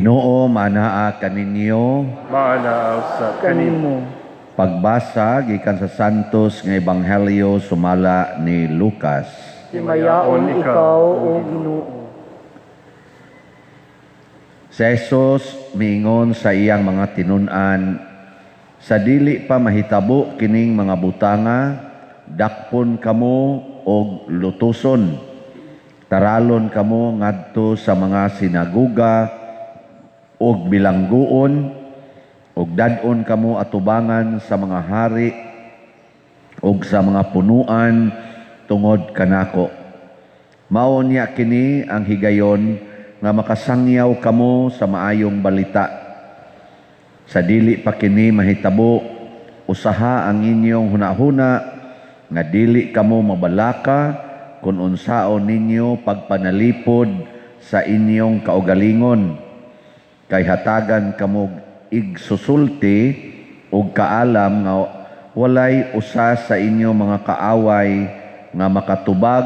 Ginoo manaa kaninyo. Maanaa usab kanimo. Kanimo. Pagbasa gikan sa Santos nga Ebanghelyo sumala ni Lucas. Himayaon ikaw, o Ginoo. Si Jesus miingon sa iyang mga tinun-an, sa dili pa mahitabo kining mga butanga, dakpon kamo og lutuson. Taralon kamo ngadto sa mga sinaguga og bilangguon, og dad-on kamo atubangan sa mga hari og sa mga punuan tungod kanako. Mao niya kini ang higayon nga makasangyaw kamo sa maayong balita. Sa dili pa kini mahitabo, usaha ang inyong hunahuna nga dili kamo mabalaka kun unsaon ninyo pagpanalipod sa inyong kaugalingon. Kay hatagan kamo igsusulti og kaalam nga walay usa sa inyo mga kaaway nga makatubag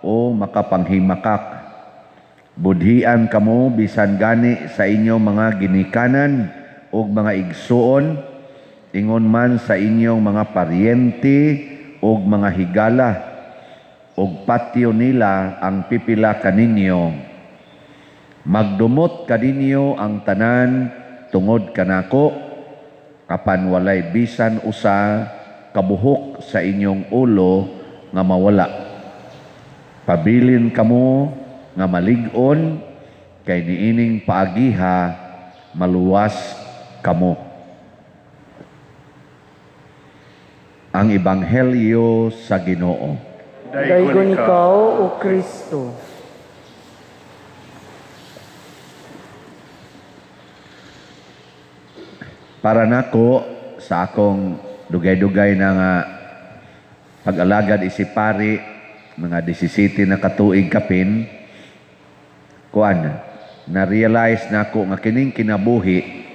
o makapanghimakak. Budhian kamo bisan gani sa inyong mga ginikanan ug mga igsuon, ingon man sa inyong mga paryente ug mga higala, ug patyo nila ang pipila kaninyo. Magdumot kaninyo ang tanan tungod kanako, apan walay bisan usa kabuhok sa inyong ulo nga mawala. Pabilin kamo nga malig-on, kay niining paagiha maluwas kamo. Ang Ebanghelyo sa Ginoo. Daygon ikaw, o Kristo. Para nako sa akong dugay-dugay na nga pag-alagad isip pari, mga 17 na katuig kapin, kuan, na-realize nako nga kining kinabuhi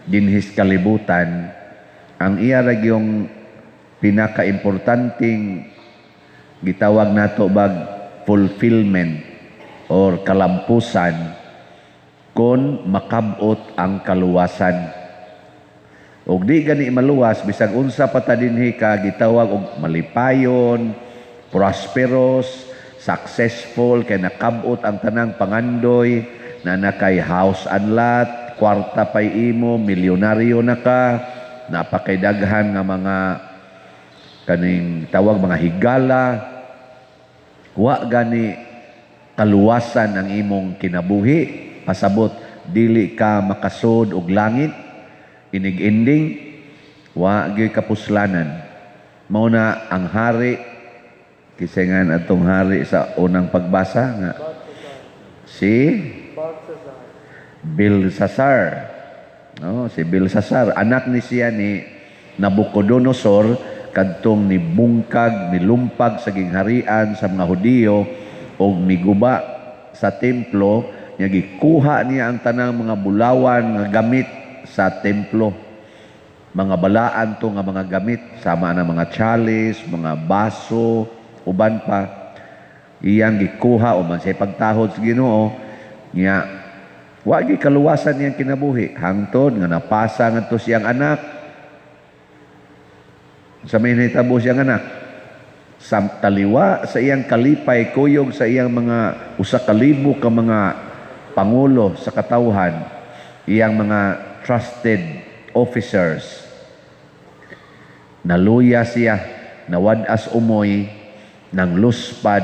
dinhis kalibutan, ang iya ra gyung pinakaimportanteng gitawag nato bag fulfillment or kalampusan kon makabot ang kaluwasan. Og di gani maluwas bisag unsa pa ta dinhi ka gitawag og malipayon, prosperous, successful, kay nakabot ang tanang pangandoy, na nakay house and lot, kwarta pay imo, milyonaryo na ka, napakay daghan nga mga kaning tawag mga higala, wa gani kaluwasan ang imong kinabuhi, pasabot dili ka makasud og langit, inig-ending, wa gyud kapuslanan. Mao na ang hari, kisay nga atong hari sa unang pagbasa nga si Belsasar. No, si Belsasar, anak ni siya ni Nabucodonosor, kadtong nibungkag, nilumpag sa gingharian sa mga Hudiyo og miguba sa templo, nya gikuha niya ang tanang mga bulawan nga gamit sa templo. Mga balaan to nga mga gamit, sama na mga chalice, mga baso, uban pa. Iyang gikuha o man sa pagtahod sa Ginoo, nya wa gyud kaluwasan niyang kinabuhi hangtod nga napasa ngadto siyang anak. Sa may nahitabo siyang anak, sa taliwa sa iyang kalipay kuyog sa iyang mga 1,000 ka mga pangulo sa katawhan, iyang mga trusted officers, naluya siya, nawad-as umoy, nang luspad,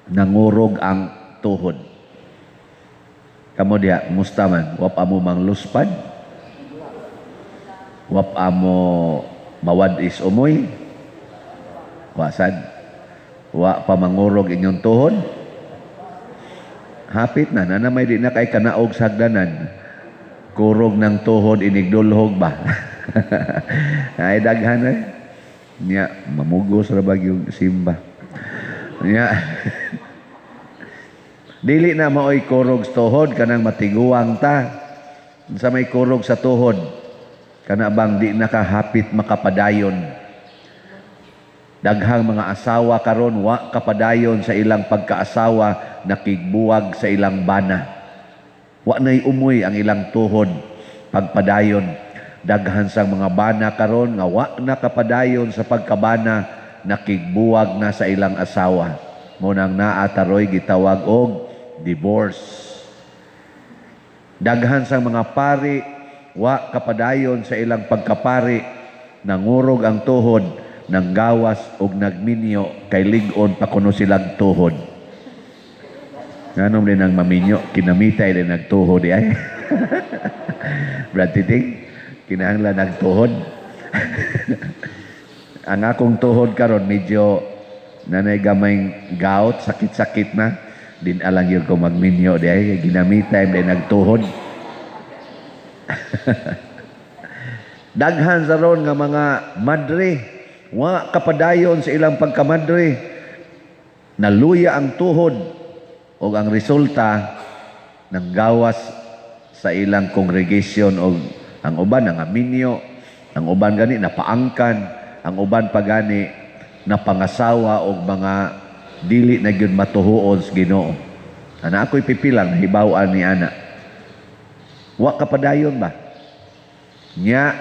nangurog ang tuhod. Kamo diha, musta man? Wap amo mang luspad? Wap amo mawad-is umoy? Wasad? Wa pa mangurog inyong tuhod? Hapit na, na may di na kay kanaog sa hagdanan. Kurog ng tuhod, inigdulhog ba? Ay, daghan eh. Nya, mamugos ra ba yung simba? Nya. Dili na maoy kurog sa tuhod, kanang matiguang ta. Sa may kurog sa tuhod, kana bang di nakahapit makapadayon. Daghang mga asawa karon wa kapadayon sa ilang pagkaasawa, nakigbuwag sa ilang bana. Wa na'y umoy ang ilang tuhod pagpadayon. Daghan sang mga bana karon nga wa na kapadayon sa pagkabana, nakigbuwag na sa ilang asawa. Mo nang naa taroy gitawag og divorce. Daghan sang mga pari wa kapadayon sa ilang pagkapari, nangurog ang tuhod, nanggawas og nagminyo kay lig-on pa kuno silang tuhod. Nganom din ang maminyo, kinamitay din nagtuhod di ay. Brad Titing, kinahanglan nagtuhod. Ang akong tuhod karon medyo nanay gamay gout, sakit-sakit na. Din alang yun ko magminyo di ay, ginamitay din nagtuhod. Daghan sa ron nga mga madre, wa kapadayon sa ilang pagkamadre. Naluya ang tuhod og ang resulta nanggawas sa ilang congregation og ang uban nangaminyo, ang uban gani napaangkan, ang uban pa gani napangasawa og mga dili na gyud matuhuon sa Ginoo. Ana ako'y pipilang hibaw-an ni ana. Wa kapadayon ba? Nya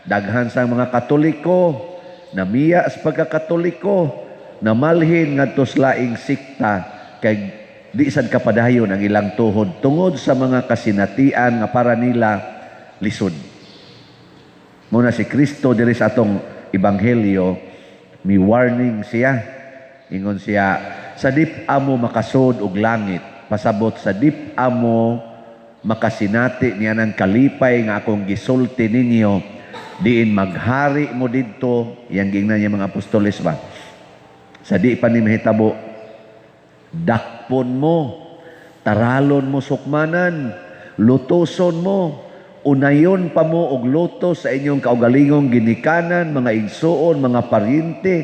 daghan sa mga Katoliko namiya sa pagkakatoliko, namalhin ngadto sa laing sikta kay di sad kapadayon ang ilang tuhod tungod sa mga kasinatian nga para nila lisod. Muna si Kristo diri sa atong ebanghelyo, mi warning siya. Ingon siya, sa dip amo makasud og langit, pasabot sa dip amo makasinati niya ng kalipay nga akong gisulti ninyo, diin maghari mo didto, iyang giingnan niya mga apostoles ba. Sa di pa ni mahitabo, dakpon mo, taralon mo sukmanan, lutoson mo, unayon pa mo og lutos sa inyong kaugalingong ginikanan, mga igsuon, mga paryente,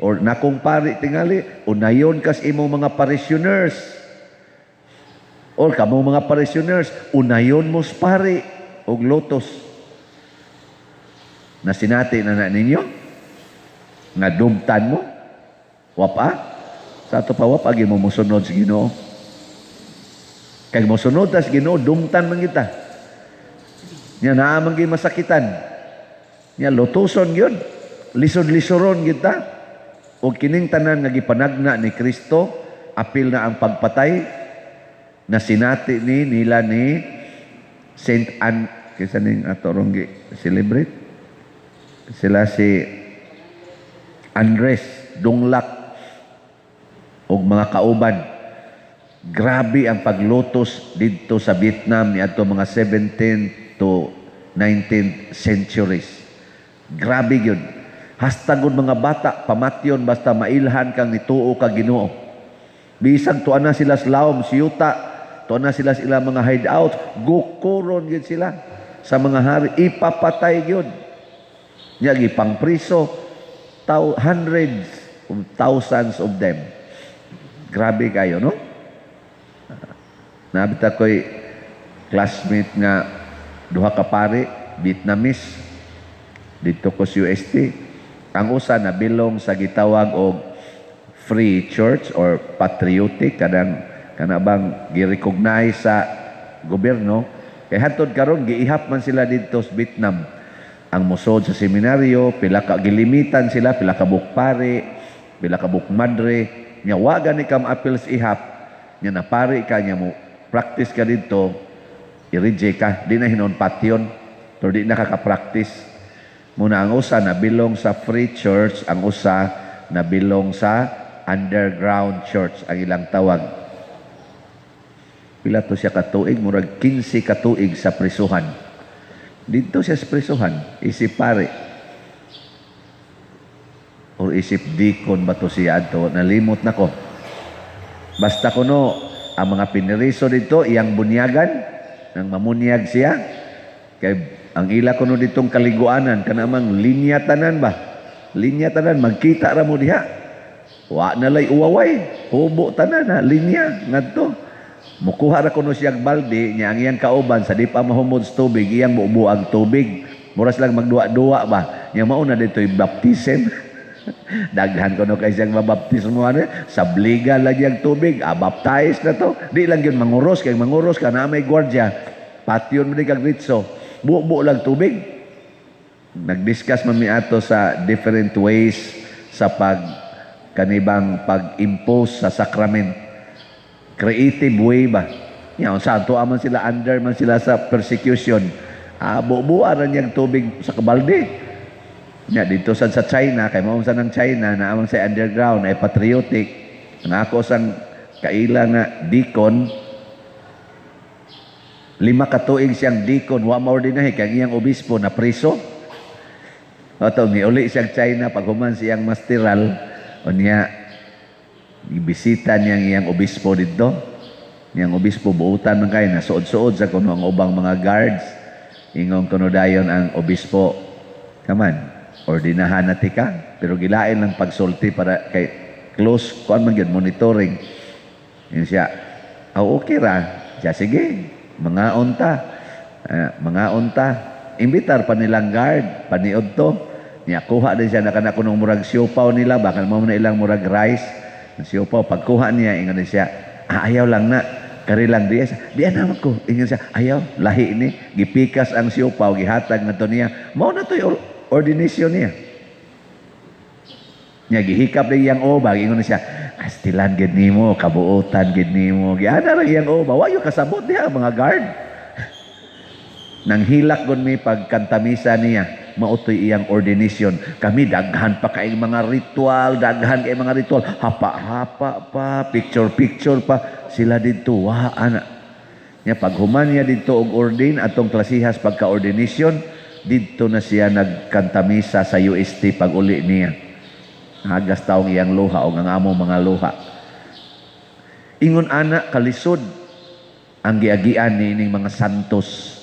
or nakong pari tingali, unayon kas imong mga parishioners. Or kamong mga parishioners, unayon mo sa pari og lutos. Nasinati na na ninyo? Nga dumtan mo? Wapa? Sa ato pa wapa, mo mosunod sa Ginoo. Kay mosunod ta sa Ginoo, dumtan man kita. Nya naa man gyud masakitan. Nya lutuson gyud. Lisod-lisoron kita. Og kining tanan nga gipanagna ni Kristo, apil na ang pagpatay na sinati ni nila ni Saint Anne, kaysa ning ato rong gi celebrate sila si Andres Dunglak og mga kauban. Grabe ang paglutos didto sa Vietnam niadto mga 17th to 19th centuries. Grabe gyud. Hasta gud mga bata pamatyon basta mailhan kang nituo ka Ginoo. Bisag tuan na sila sa lawom siyuta, tuan na sila sa ilang mga hideout, gukuron gyud sila sa mga hari, ipapatay gyud. Nya gipangpriso hundreds of thousands of them. Grabe kayo, no? Nabita ko'y classmate nga duha ka pare, Vietnamese, dito ko sa UST. Ang usa nabilong sa gitawag og Free Church or patriotic, kanang kanabang gi-recognize sa gobyerno. Kay hantod karon giihap man sila didto sa Vietnam. Ang musod sa seminaryo, pila ka gilimitan sila, pila ka buok pare, pila ka buok madre. Nya wa gani ka maapil sa ihap, nya napari ka, nya mo practice ka didto, i-reject ka, di na hinon patyon, pero di na ka ka-practice. Muna ang usa nabilong sa Free Church, ang usa nabilong sa Underground Church, ang ilang tawag. Pila to siya katuig, murag 15 katuig sa prisuhan. Dito siya sa prisuhan, isip pare. Or isip deacon ba to siya adto, nalimot na ko. Basta kuno ang mga piniriso dito, iyang bunyagan, nang mamunyag siya. Kay ang ila kuno ditong kaliguanan, kanamang linya tanan ba? Linya tanan, magkita ra mo diha. Wa na lay uwaway, hubo tanan ha, linya ngadto. Mukuha ra kuno siyang balde, nya ang iyang kauban sa di pa mahumod sa tubig, iyang mubuag tubig. Mura silang magduwa-duwa ba? Nya mao na dito'y baptism. Daghan kuno kay siyang mabaptismo ano, sabligan lagi ang tubig, baptize na to. Di lang yun manguros, kay manguros ka na may gwardiya. Patyon mo di kag ritso. Buo-buo lang tubig. Nag-discuss man mi ato sa different ways sa pag kanibang pag-impose sa sacrament. Creative way ba? Yan, sa ato man sila, under man sila sa persecution. Buo-buo ra niyang tubig sa kabalde. Nya dito sa China, kay mao sa ng China na amang sa underground ay patriotic. Ang ako sang kaila nga deacon, 5 ka tuig siyang deacon, wa maordinahe kay ang iyang obispo na preso. Ato miuli siyang China paghuman siyang masteral, unya gibisita niya ang iyang obispo didto. Niyang obispo buutan man kay na suod-suod sa kuno ang ubang mga guards. Ingon kuno dayon ang obispo, kaman ordinahan na tika, pero gilain lang pagsulti para kay close kuan man gyud monitoring. Yun siya, oh, okay ra. Siya, sige, mga unta. Mga unta. Imbitar pa nilang guard, paniod to. Niya, kuha din siya na kana kunong murag siopaw nila, baka mo na ilang murag rice. Siopaw, pagkuha niya, ingon din siya, ayaw lang na. Kari lang diya siya, diya naman ko. Ingon siya, ayaw, lahi ni. Gipikas ang siopaw, gihatag na to niya. Mao na to'y ordination niya. Niya, gihikap na iyang oba, ingon siya, astilan gid nimo, kabuotan gid nimo. Giana ra iyang oba, wayo kasabot diha mga guard. Nang hilak gon mi pagkantamisa niya, mautoy iyang ordination. Kami daghan pa kay mga ritual, daghan kay mga ritual, hapa-hapa pa, picture-picture pa sila didto, wa ana. Nya paghuman niya didto og ordain atong klasihas pagka-ordination, didto na siya nagkantamisa sa UST pag uli niya. Hagas taong iyang luha o ang among mga luha. Ingon ana kalisod ang giagian niining mga santos.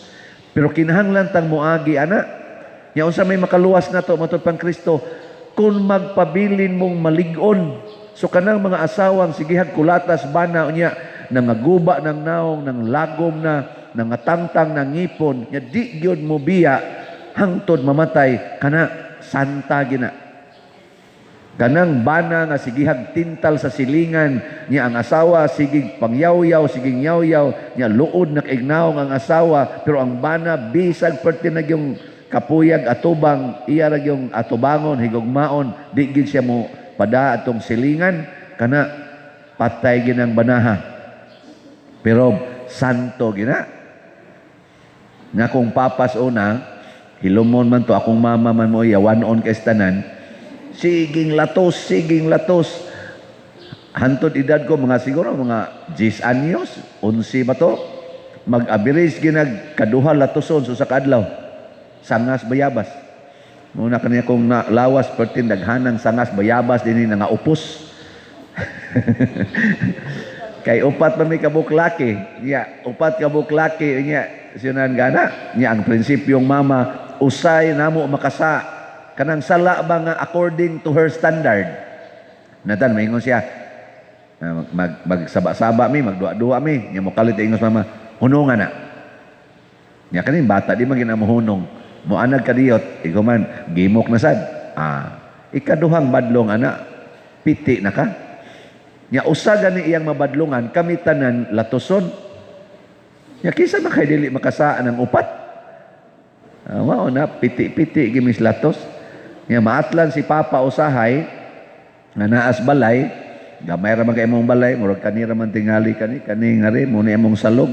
Pero kinahanglan tang moagi ana. Nya unsa may makaluwas nato matud pang Kristo kung magpabilin mong malig-on. So kanang mga asawang sigihag kulatas bana unya nangaguba ng naong, nang lagom na, nangatangtang ng ngipon, nya di gyud mo biya hangtod mamatay kana santa gina. Kanang bana nga sigihag tintal sa silingan niya ang asawa sigig pangyaw-yaw, sigig yaw-yaw, niya luod na kaignaong ang asawa, pero ang bana bisag perti na yung kapuyag atubang, iya ra yung atubangon, higugmaon, di gid siya mo pada atong silingan, kana patay ginang banaha. Pero santo gina. Nga kung papas una, hilumon man to, akong mama man mo iya, one-on kay tanan, siging latos, siging latos. Hantod edad ko, mga siguro, mga 10 anyos, 11 ba to? Mag-average ginag kaduha latoson so sa kaadlaw. Sangas bayabas. Muna kaniya kong lawas, pertin daghanang sangas bayabas dinhi nga upos. Kay upat man may kabuklaki. Nya, upat kabuklaki nya sinan gana. Nya ang prinsipyong mama, usay namo makasa. Kanang sala ba nga according to her standard. Natan maingon siya, magsaba-saba mi, magduwa-duwa mi. Nya mokalit ingos mama, hunungan na. Nya kaning bata di man ginamohunong. Moanag kadiyot, ikaw man gimok na sad. Ikaduhang badlong ana, piti na ka. Nya usa gani iyang mabadlongan, kami tanan latoson. Nya kinsa man kay dili makasaan ang upat? Mao na piti-piti gimis latos. Nya maatlan si Papa usahay nga naas balay, gamay ra man kay imong balay, murag kanira man tingali kani kani ngari mo ni imong salog.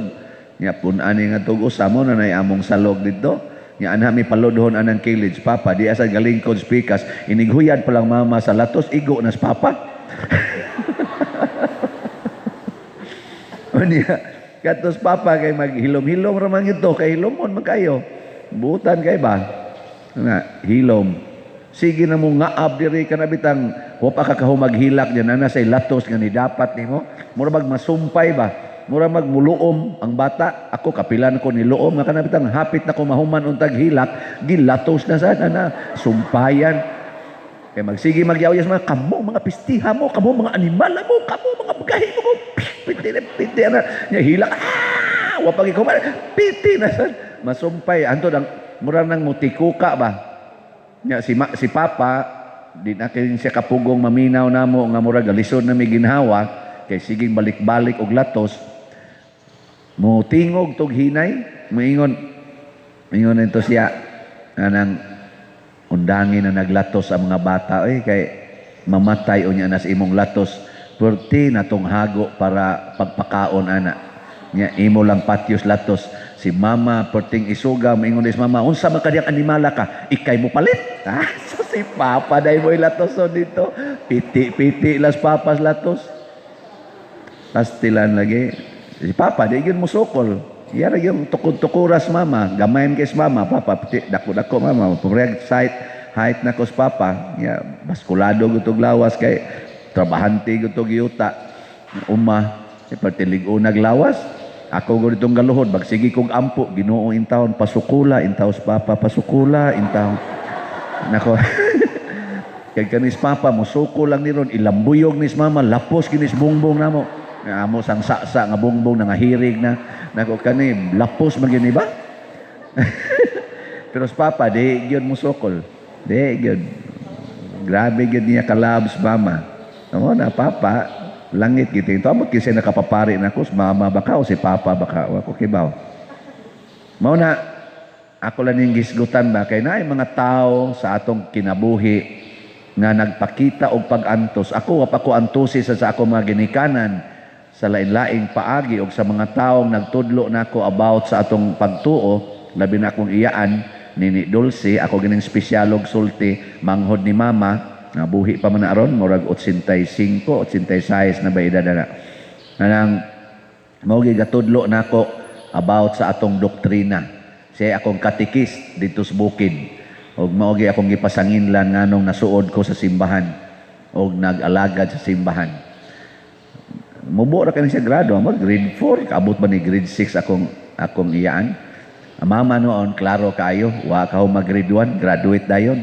Nya pun-ani nga tug usa mo na nay among salog didto. Nya anha mi paludhon anang kilid, Papa di asa galingkod spikas, inighuyad pa lang mama sa latos, igo nas Papa. Unya katos Papa kay maghilom-hilom ra man gito, kay hilomon man kayo. Butan kay ba? Na hilom. Sige na mo ngaab diri kana bitang wa pa ka kahumaghilak diyan ana say latos nga ni dapat nimo. Mura mag masumpay ba? Mura magmuluom ang bata. Ako kapilan ko niluom nga kana bitang hapit na ko mahuman untag hilak, gilatos na sad ana sumpayan. Kay magsige magyawyas mga kamo mga pistiha mo, kamo mga animal mo, kamo mga bagahi mo, piti na piti na nya hilak. Wa pa gikuman piti na sad masumpay. Antod ang mura nang mutikuka ba? Nya si Papa di na kay siya kapugong maminaw namo nga murag lisod na mi ginhawa kay siging balik-balik og latos. Mo tingog tog hinay, moingon ingon nito siya anang undangin na naglatos ang mga bata oy, kay mamatay unya na sa imong latos. Perti na tong hago para pagpakaon ana. Nya imo lang patyos latos. Si mama perting isuga, moingon is mama, unsa man kadiyang animala ka, ikay mo palit. Ah, so si papa dai mo latos dito. Piti-piti las papas latos. Pastilan lagi. Si papa di gyud mo sukol. Yara yung tukod-tukuras mama, gamayan kay mama, papa, piti, dako-dako mama, pureg sight, height na kos papa. Ya, baskulado gutog lawas kay trabahante gutog yuta. Uma, pertilig unag lawas. Ako gud itong galuhod, bagsige kog ampo, Ginoo intawon, pasukula, intaw papa, pasukula, intaw. Nako. Kay kanis papa, musuko lang ni ron, ilambuyog nis mama, lapos kinis bungbong namo. Amo sang saksa nga bungbong na nga hirig na. Nako kani, lapos man gyud ni ba? Pero sa papa, di gyud musukol. Di gyud. Grabe gyud niya kalabs mama. Amo na papa, langit gid ito. Amot kasi nakapapari na ko, mama baka o si papa baka, wa ko kibaw. Mao na ako lang ning gisgutan ba kay naay mga tao sa atong kinabuhi nga nagpakita og pag-antos. Ako wa pa ko antosi sa ako mga ginikanan sa lain-laing paagi og sa mga taong nagtudlo nako about sa atong pagtuo, labi na akong iyaan nini Dulce, ako gining espesyalog sulti manghod ni mama. Nabuhi pa man aron murag 85, 86 na ba edad na. Anang mao gi gatudlo nako about sa atong doktrina. Siya akong katikis dito sa bukid. Og mao gi akong gipasanginlan nganong nasuod ko sa simbahan og nag-alagad sa simbahan. Mubo ra kani siya grado, amo grade 4, kaabot ba ni grade 6 akong iyaan. Ang mama noon klaro kaayo, wa ka mag grade 1, graduate dayon.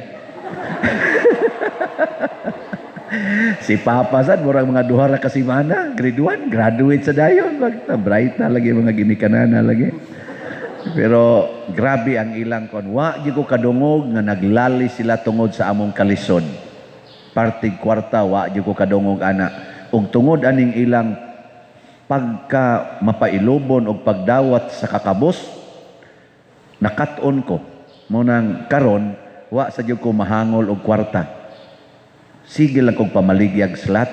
Si papa sad murag mga duha ra ka semana, grade 1, graduate sa dayon, bagta bright na lagi mga ginikanana lagi. Pero grabe ang ilang kon, wa gyud ko kadungog nga naglali sila tungod sa among kalisod. Partig kwarta wa gyud ko kadungog ana. Ug tungod aning ilang pagka mapailubon og pagdawat sa kakabos, nakat-on ko. Mo nang karon wa sa gyud ko mahangol og kwarta. Sige lang kog pamaligyag slat.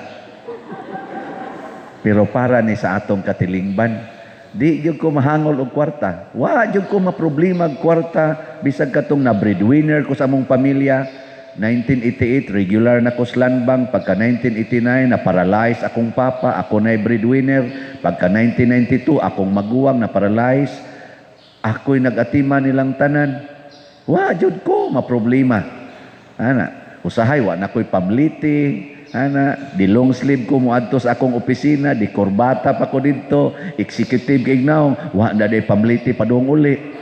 Pero para ni sa atong katilingban, di gyud ko mahangol og kwarta. Wa gyud ko maproblema og kwarta bisag katong na breadwinner ko sa among pamilya. 1988 regular na ko sa landbang. Pagka 1989 na paralyze akong papa, ako na breadwinner. Pagka 1992 akong maguwang na paralyze, ako'y nag-atima nilang tanan. Wa jud ko maproblema. Ana, usahay wa na ko'y pamliti. Ana, di long sleeve ko moadto sa akong opisina, di korbata pa ko didto, executive kay naong, wa na di pamliti padung uli.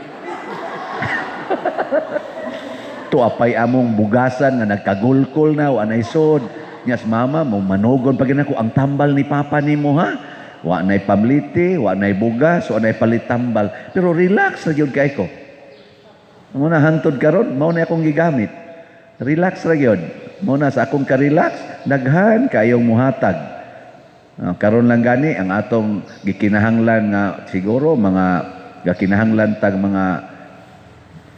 Tuapay among bugasan nga nagkagulkol na, wa nay sod. Nyas mama, mo manugon pa gina ko ang tambal ni papa nimo ha. Wa nay pamliti, wa nay bugas, wa nay palit tambal. Pero relax ra gyud kay ko. Mo na hantod karon, mao na akong gigamit. Relax ra gyud. Mo na sa akong ka-relax, daghan kayong muhatag. Karon lang gani ang atong gikinahanglan nga siguro mga gakinahanglan tag mga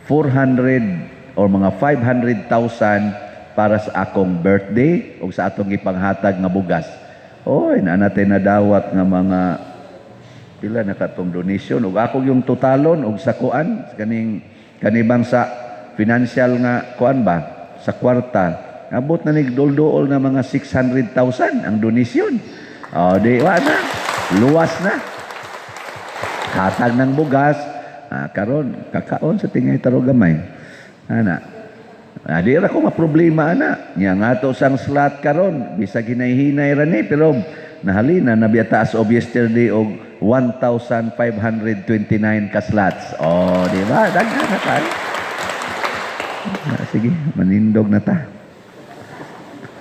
400 or mga 500,000 para sa akong birthday o sa atong gipanghatag nga bugas. Oy, naa natin nadawat nga mga pila na katong donation ug ako yung totalon og sa kuan kaning kanibang sa financial nga kuan ba sa kwarta abot na nig dol-dool na mga 600,000 ang donation. O di wa na, luwas na. Hatag ng bugas, karon kakaon sa tingay taro gamay. Ana. Di ra ko maproblema ana. Nya nga to sang slot karon bisag hinay-hinay ra ni pero nahalina na biya taas of yesterday og 1,529 ka slots. O di ba? Daghan na tayo. Sige, manindog na ta.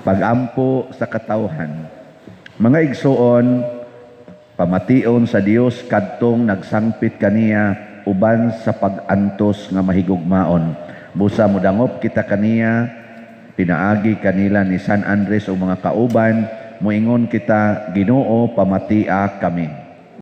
Pag-ampo sa katawhan. Mga igsuon, pamation sa Dios kadtong nagsangpit kaniya uban sa pag-antos nga mahigugmaon. Busa modangop kita kaniya Pinaagi kanila ni San Andres ug mga kauban, moingon kita, Ginoo, pamatia kami.